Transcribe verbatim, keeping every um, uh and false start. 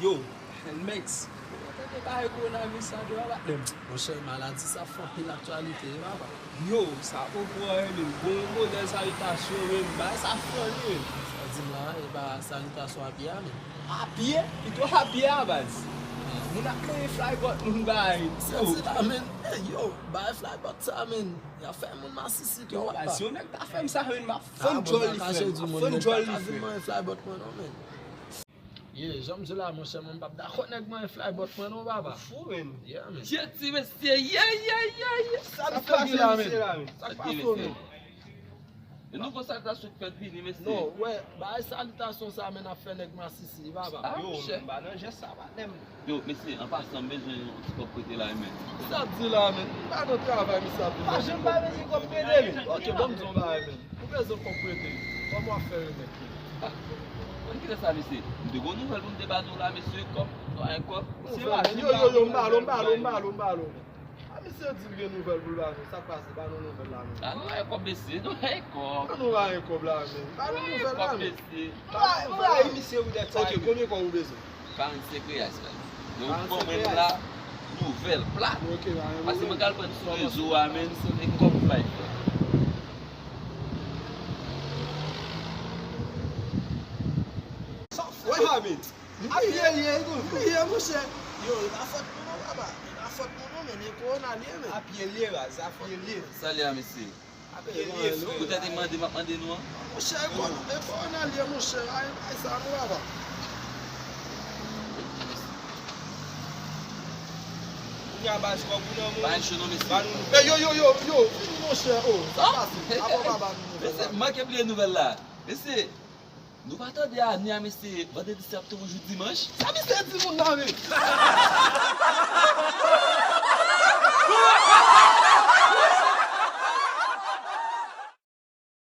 Yo, Helmex, ou tande bagay kowonaviris la devan patnè m? Monchè, maladi sa fè anpil aktyalite wi papa. Yo, sa poko anyen menm. Bon, yon modèl salitasyon menm. Bagay sa funny menm. Sa w di m la, e pa salitasyon a pye a menm. A pye? Pito a pye a baz. Moun ap mande fly bòt moun bay. Sa w di la menm. Ey, yo, bay fly bòt sa menm. Y ap fè moun masisi twò papa. Yo, baz, si yon nèg ta fè m sa menm, m ap fann djòl li frè m. M ap fann djòl li frè m. Mwen fly bòt mwen non menm. Ye, jan m di w la, monchè, mwen m p ap dakò nèg mwen fly bòt mwen non, papa. Fou, menn. Yeah, menn. Tchè ti mesye, ye, ye, ye, ye. Sa k pase, mesye, la, menn? Sa k pase, menn? E nouvo salitasyon k fèt vini, mesye. Non, wè, bagay salitasyon sa, menn, ap fè nèg masisi, papa. Yo, monchè, m pa nan jès sa, patnè m. Yo, mesye, an pasan, m bezwen yon ti kòb prete la, menn. Sa k di la, menn? M pa nan travay, mesye, ap di. Pa janm pa bezwen kòb prete, menn. Ok, ban m di w yon bagay, menn. Ou bezwen kòb prete. Kòman w ap fè remèt li? Ah, mwen kite sa, mesye. M te gon nouvèl pou m te ba nou la, mesye. Kòb, nou pa gen kòb. Yo, yo, yo, m ba l, m ba l, m ba l, m ba l. A, mesye di l gen nouvèl pou l ba nou. Sa k pase? Ba nou nouvèl la, menn. Ah, nou pa gen kòb, mesye. Nou pa gen kòb. Ah, nou pa gen kòb la, menn. Ba nou nouvèl la, menn. Mesye. Ba nou nouvèl la. Ok, konbyen kòb ou bezwen? Karannsenk reyal, frè. Donk, ou ban mwen la, nouvèl, plat. Ok, ba nou nouvèl. Paske mwen ka al pran sou rezo a, menn, se yon kòb bay, frè. Sa fè, Hamid. A pye l ye, wi, monchè. Yo, e pa fòt nou non, papa. E pa fòt nou non, menn. E kowona l ye, menn. A pye l ye, baz. A pye l ye. Salye a mesye. A pye l ye, frè. Poutèt e mande m ap mande nou an. Monchè, e kowona l ye, monchè. Ay, ay, sa nou, papa. Kounye a baz kòb ou nan men. Pa gen cho non, mesye. Ba nou. Ey, yo, yo, yo, yo, vini, monchè, o. Sa pase? Apa w pa ba nou nouvèl la? Mesye, m manke bliye nouvèl la. Mesye, nou pa tande a ni a mesye vandredi se ap tonbe jou dimanch? Sa misye di moun nan, menn?